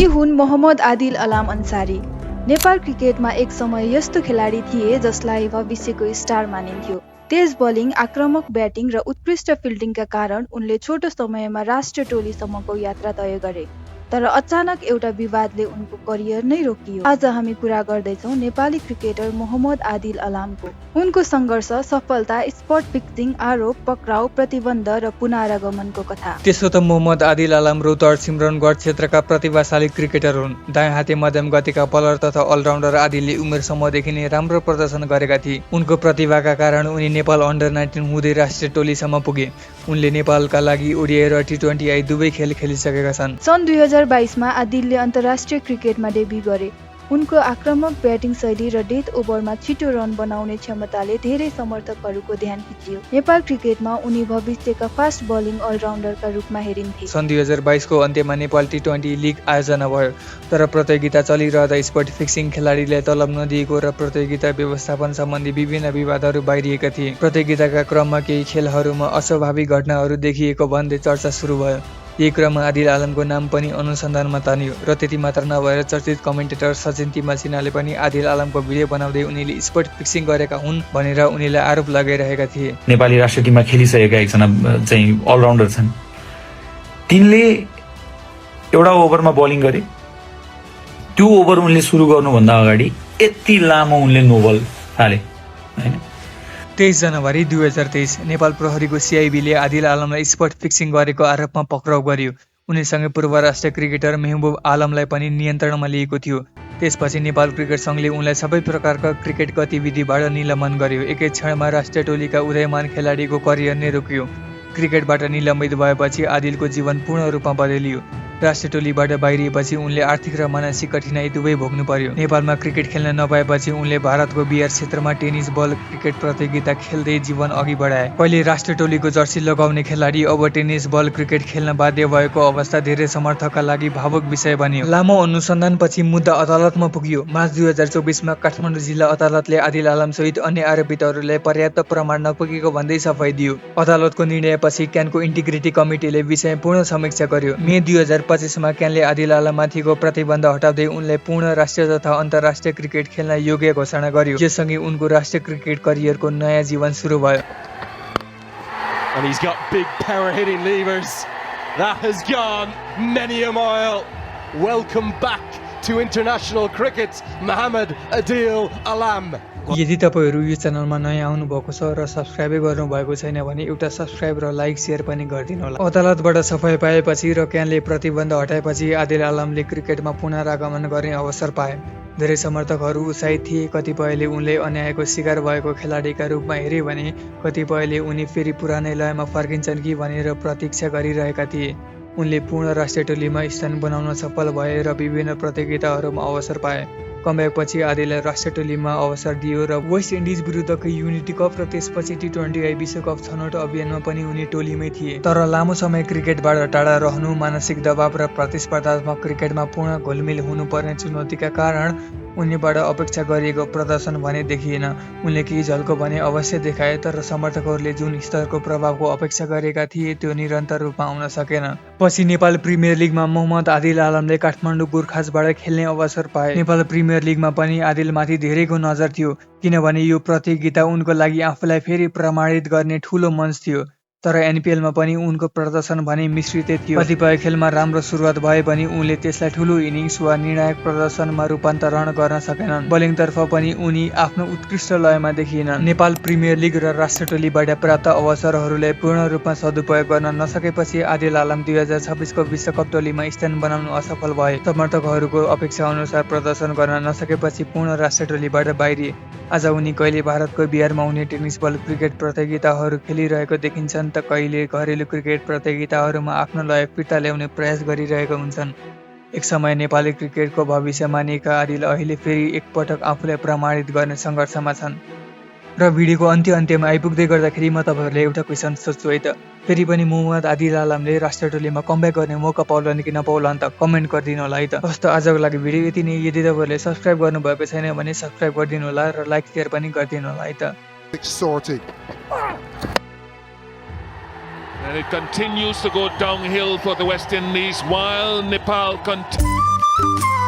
यी हुन् मोहम्मद आदिल अलाम अन्सारी। नेपाल क्रिकेटमा एक समय यस्तो खेलाडी थिए जसलाई भविष्यको स्टार मानिन्थ्यो। तेज बलिङ, आक्रामक ब्याटिङ र उत्कृष्ट फिल्डिङका कारण उनले छोटो समयमा राष्ट्रिय टोलीसम्मको यात्रा तय गरे। तर अचानक एउटा विवादले उनको करियर नै रोकियो। आज हामी कुरा गर्दैछौँ नेपाली क्रिकेटर मोहम्मद आदिल अलामको। उनको सङ्घर्ष, सफलता, स्पट फिक्सिङ, आरोप, पक्राउ, प्रतिबन्ध र पुनरागमनको कथा। त्यसो त मोहम्मद आदिल अलाम रौतहट सिमरनगढ क्षेत्रका प्रतिभाशाली क्रिकेटर हुन्। दायाँ हाते मध्यम गतिका बलर तथा अलराउन्डर आदिलले उमेर समूहदेखि नै राम्रो प्रदर्शन गरेका थिए। उनको प्रतिभाका कारण उनी नेपाल अन्डर 19 हुँदै राष्ट्रिय टोलीसम्म पुगे। उनले नेपालका लागि ओडिआई र T20I दुवै खेल खेलिसकेका छन्। सन् 2022 मा आदिलले अन्तर्राष्ट्रिय क्रिकेटमा डेब्यू गरे। उनको आक्रामक ब्याटिङ शैली र डेथ ओभरमा छिटो रन बनाउने क्षमताले धेरै समर्थकहरूको ध्यान खिच्यो। नेपाल क्रिकेटमा उनी भविष्यका फास्ट बलिङ अलराउन्डरका रूपमा हेरिन्थे। सन् 2022 को अन्त्यमा नेपाल T20 लिग आयोजना भयो, तर प्रतियोगिता चलिरहँदा स्पट फिक्सिङ, खेलाडीलाई तलब नदिएको र प्रतियोगिता व्यवस्थापन सम्बन्धी विभिन्न विवादहरू बाहिरिएका थिए। प्रतियोगिताका क्रममा केही खेलहरूमा अस्वाभाविक घटनाहरू देखिएको भन्दै चर्चा सुरु भयो। यही क्रममा आदिल आलमको नाम पनि अनुसन्धानमा तानियो र त्यति मात्र नभएर चर्चित कमेन्टेटर सचिन तिमा सिन्हाले पनि आदिल आलमको भिडियो बनाउँदै उनीले स्पट फिक्सिङ गरेका हुन् भनेर उनीलाई आरोप लगाइरहेका थिए। नेपाली राष्ट्रिय टिममा खेलिसकेका एकजना चाहिँ अलराउन्डर छन्। तिनले एउटा ओभरमा बलिङ गरे। त्यो ओभर उनले सुरु गर्नुभन्दा अगाडि यति लामो उनले नो बल हाले, हैन। 23 जनवरी 2023 नेपाल प्रहरीको CIB ले आदिल आलमलाई स्पट फिक्सिङ गरेको आरोपमा पक्राउ गर्यो। उनीसँगै पूर्व राष्ट्रिय क्रिकेटर मेहबुब आलमलाई पनि नियन्त्रणमा लिएको थियो। त्यसपछि नेपाल क्रिकेट सङ्घले उनलाई सबै प्रकारका क्रिकेट गतिविधिबाट निलम्बन गर्यो। एकै क्षणमा राष्ट्रिय टोलीका उदयमान खेलाडीको करियर नै रोकियो। क्रिकेटबाट निलम्बित भएपछि आदिलको जीवन पूर्ण रूपमा बदलियो। राष्ट्रिय टोलीबाट बाहिरिएपछि उनले आर्थिक र मानसिक कठिनाई दुवै भोग्नु पर्यो। नेपालमा क्रिकेट खेल्न नपाएपछि उनले भारतको बिहार क्षेत्रमा टेनिस बल क्रिकेट प्रतियोगिता खेल्दै जीवन अघि बढाए। पहिले राष्ट्रिय टोलीको जर्सी लगाउने खेलाडी अब टेनिस बल क्रिकेट खेल्न बाध्य भएको अवस्था धेरै समर्थकका लागि भावुक विषय बन्यो। लामो अनुसन्धानपछि मुद्दा अदालतमा पुग्यो। मार्च 2024 मा काठमाडौँ जिल्ला अदालतले आदिल आलम सहित अन्य आरोपितहरूलाई पर्याप्त प्रमाण नपुगेको भन्दै सफाई दियो। अदालतको निर्णयपछि क्यानको इन्टिग्रिटी कमिटीले विषय पूर्ण समीक्षा गर्यो। मे 2025 मा क्यानले आदिल आलममाथिको प्रतिबन्ध हटाउँदै उनलाई पूर्ण राष्ट्रिय तथा अन्तर्राष्ट्रिय क्रिकेट खेल्न योग्य घोषणा गर्यो। यससँगै उनको राष्ट्रिय क्रिकेट करियरको नयाँ जीवन सुरु भयो। And he's got big power hitting levers. That has gone many a mile. Welcome back to international cricket, Mohammed Adil Alam. यदि तपाईहरू यो च्यानलमा नयाँ आउनुभएको छ र सब्स्क्राइबै गर्नुभएको छैन भने एउटा सब्स्क्राइब र लाइक सेयर पनि गरिदिनु होला। अदालतबाट सफाई पाएपछि र क्यानले प्रतिबन्ध हटाएपछि आदिल आलमले क्रिकेटमा पुनरागमन गर्ने अवसर पाए। धेरै समर्थकहरू उत्साहित थिए। कतिपयले उनले अन्यायको शिकार भएको खेलाडीका रूपमा हेरे भने कतिपयले उनी फेरि पुरानै लयमा फर्किन्छन् कि भनेर प्रतीक्षा गरिरहेका थिए। उनले पूर्ण राष्ट्रिय टोलीमा स्थान बनाउन सफल भए र विभिन्न प्रतियोगिताहरूमा अवसर पाए। कमब्याकपछि आदिललाई राष्ट्रिय टोलीमा अवसर दियो र वेस्ट इन्डिज विरुद्धको युनिटी कप र त्यसपछि T20I विश्वकप छनौट अभियानमा पनि उनी टोलीमै थिए। तर लामो समय क्रिकेटबाट टाढा रहनु, मानसिक दबाव र प्रतिस्पर्धात्मक क्रिकेटमा पूर्ण घुलमिल हुनुपर्ने चुनौतीका कारण उनीबाट अपेक्षा गरिएको प्रदर्शन भने देखिएन। उनले केही झल्को भने अवश्य देखाए, तर समर्थकहरूले जुन स्तरको प्रभावको अपेक्षा गरेका थिए त्यो निरन्तर रूपमा आउन सकेन। पछि नेपाल प्रिमियर लिगमा मोहम्मद आदिल आलमले काठमाडौँ गोर्खासबाट खेल्ने अवसर पाए। नेपाल प्रिमियर लिगमा पनि आदिलमाथि धेरैको नजर थियो, किनभने यो प्रतियोगिता उनको लागि आफूलाई फेरि प्रमाणित गर्ने ठूलो मञ्च थियो। तर NPL मा पनि उनको प्रदर्शन भने मिश्रितै थियो। कतिपय खेलमा राम्रो सुरुवात भए पनि उनले त्यसलाई ठूलो इनिङ्स वा निर्णायक प्रदर्शनमा रूपान्तरण गर्न सकेनन्। बलिङतर्फ पनि उनी आफ्नो उत्कृष्ट लयमा देखिएनन्। नेपाल प्रिमियर लिग र राष्ट्रिय टोलीबाट प्राप्त अवसरहरूलाई पूर्ण रूपमा सदुपयोग गर्न नसकेपछि आदिल आलम 2026 को विश्वकप टोलीमा स्थान बनाउनु असफल भए। समर्थकहरूको अपेक्षा अनुसार प्रदर्शन गर्न नसकेपछि पूर्ण राष्ट्रिय टोलीबाट बाहिरिए। आज उनी कहिले भारतको बिहारमा हुने टेनिस बल क्रिकेट प्रतियोगिताहरू खेलिरहेको देखिन्छन् त कहिले घरेलु क्रिकेट प्रतियोगिताहरूमा आफ्नो लय फिर्ता ल्याउने प्रयास गरिरहेका हुन्छन्। एक समय नेपाली क्रिकेटको भविष्य मानिएका आदिल अहिले फेरि एकपटक आफूलाई प्रमाणित गर्ने सङ्घर्षमा छन्। र भिडियोको अन्त्यमा आइपुग्दै गर्दाखेरि म तपाईँहरूले एउटा क्वेसन सोध्छु है त, फेरि पनि मोहम्मद आदिल आलमले राष्ट्रिय टोलीमा कमब्याक गर्ने मौका पाउलान् कि नपाउलान् त कमेन्ट गरिदिनु होला है त। हस् त, आजको लागि भिडियो यति नै। यदि तपाईँहरूले सब्स्क्राइब गर्नुभएको छैन भने सब्स्क्राइब गरिदिनु होला र लाइक सेयर पनि गरिदिनु होला है त। And it continues to go downhill for the West Indies while Nepal continues. Thank you.